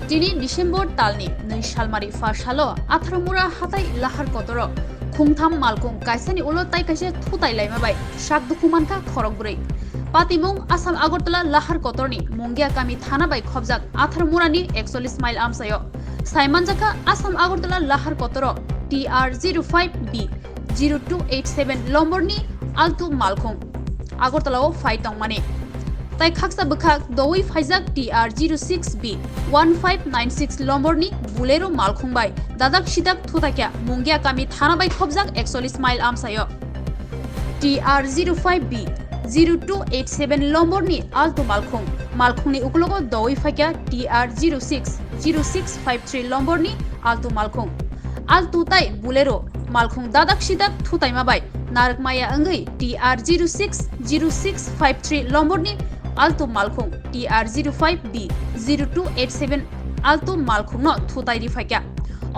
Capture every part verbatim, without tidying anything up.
Chini December talni nwi salmari pha salo Atharmura hatai Lahar Kotoro khungtham malkhung kaisani ulo tai kaisa thutai laima bai sak dukhu mankha khorokbrwi. Patimung Assam Agartala Lahar Kotorni Mungia kami thana bai khobjak Atharmurani ekchollis mile amchaio. Saimanjakha Assam Agartala Lahar Kotoro T R zero five B zero two eight seven lomborni Alto malkhung Agartala-o phai tongmani. Tai khaksa bwkhak doui phaijak T R zero six B one five nine six lomborni Bolero malkhung bai dadak sidak thutakya Mungia kami thana bai khobjak ekchollis mile amchaio. T R zero five B zero two eight seven lomborni Alto malkhung, malkhungni uklogo doui phaikya T R zero six zero six five three lomborni Alto malkhung. Alto tai Bolero malkhung dadak sidak thutaima bai narwkmaya wngwi T R zero six zero six five three lomborni Alto malkhung T R zero five B zero two eight seven Alto malkhungno thutai riphaikya.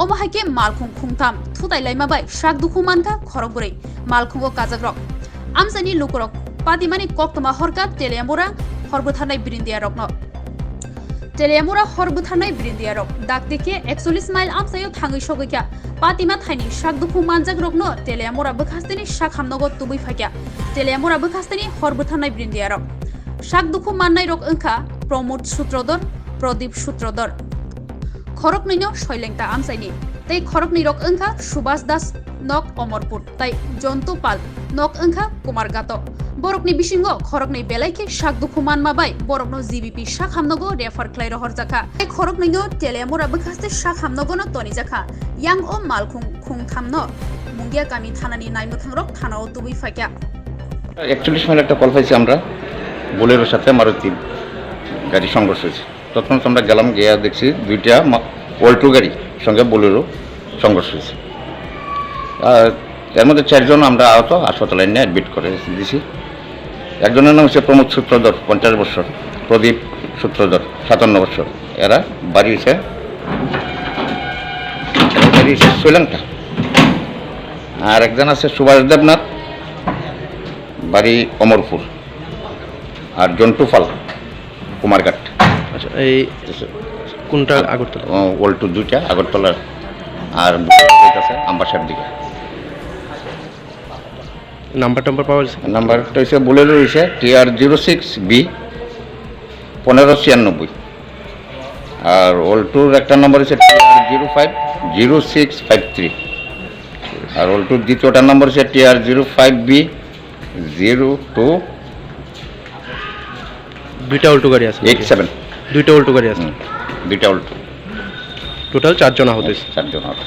Omo hai khe malkhung khungtham thutai laima bai sak dukhu mankha khorokbrwi malkhungo kajakrok. Amchaini lukurok patimani koktwma horkha Teliamura hor bwtharnai birindiyarokno. Teliamura hor bwtharnai birindiyarok dakti khe ekchollis mile amchaio thangwi sogwikha. Patima thaini sak dukhu manjakrokno Teliamura bwkhasteni sak hamnogo tubui phaikha. Teliamura bwkhasteni hor bwtharnai birindiyarok. Sak dukhu mannairok wngkha Pramod Sutrodor, Pradip Sutrodor. Khoroknwino Soilengta amchaini tei khoroknwirok wngkha Subhas Das nok Omorpur tai Jontu Pal nok wngkha Kumarghato. Borokni bisingo khoroknwi belai khe sak dukhu manma bai borokno G B P sak hamnogo refer khlai rohorjakha. Tei khoroknwino Teliamura bwkhaste sak hamnogono tonijakha. Yang o malkhung khungthamno Mungia kami thanani naimwthangrok thanao tubui phaikha. একচল্লিশ মাইল একটা কল পাইছি আমরা, বোলেরোর সাথে মারুতি গাড়ি সংঘর্ষ হয়েছে। তৎক্ষণাৎ আমরা গেলাম, গিয়ে দেখছি দুইটা মা-, অল্টো গাড়ি সঙ্গে বোলেরো সংঘর্ষ হয়েছে। আর এর মধ্যে চারজন আমরা আহত, হাসপাতালে এনে অ্যাডমিট করে দিছি। একজনের নাম হচ্ছে প্রমোদ সূত্রধর, পঞ্চাশ বছর, প্রদীপ সূত্রধর, সাতান্ন বছর। এরা বাড়ি হচ্ছে, এরা বাড়ি হচ্ছে শ্রীলঙ্কা। আর একজন আছে সুভাষ দেবনাথ, বাড়ি অমরপুর। আর জন্টু পাল, কুমারঘাট। আচ্ছা, এই কোনটা আগরতলা? ও, অল্টো দুইটা আগরতলার, আর বুলেরো আছে আমবাসার দিকে। নাম্বার টাম্বার পাওয়া গেছে? নাম্বারটা হচ্ছে বুলেরো রয়েছে T R zero six B পনেরো ছিয়ানব্বই, আর অল্টোর একটা নাম্বার হচ্ছে T R zero five zero six five three, আর অল্টোর দ্বিতীয়টার নাম্বার হচ্ছে T R zero five B zero two দুইটা অল্টো গাড়ি আছে নাকি? Eight seven. দুইটা অল্টো গাড়ি আছে। হুম, দুইটা অল্টো। টোটাল চারজন আহত হয়েছে। চারজন আহত।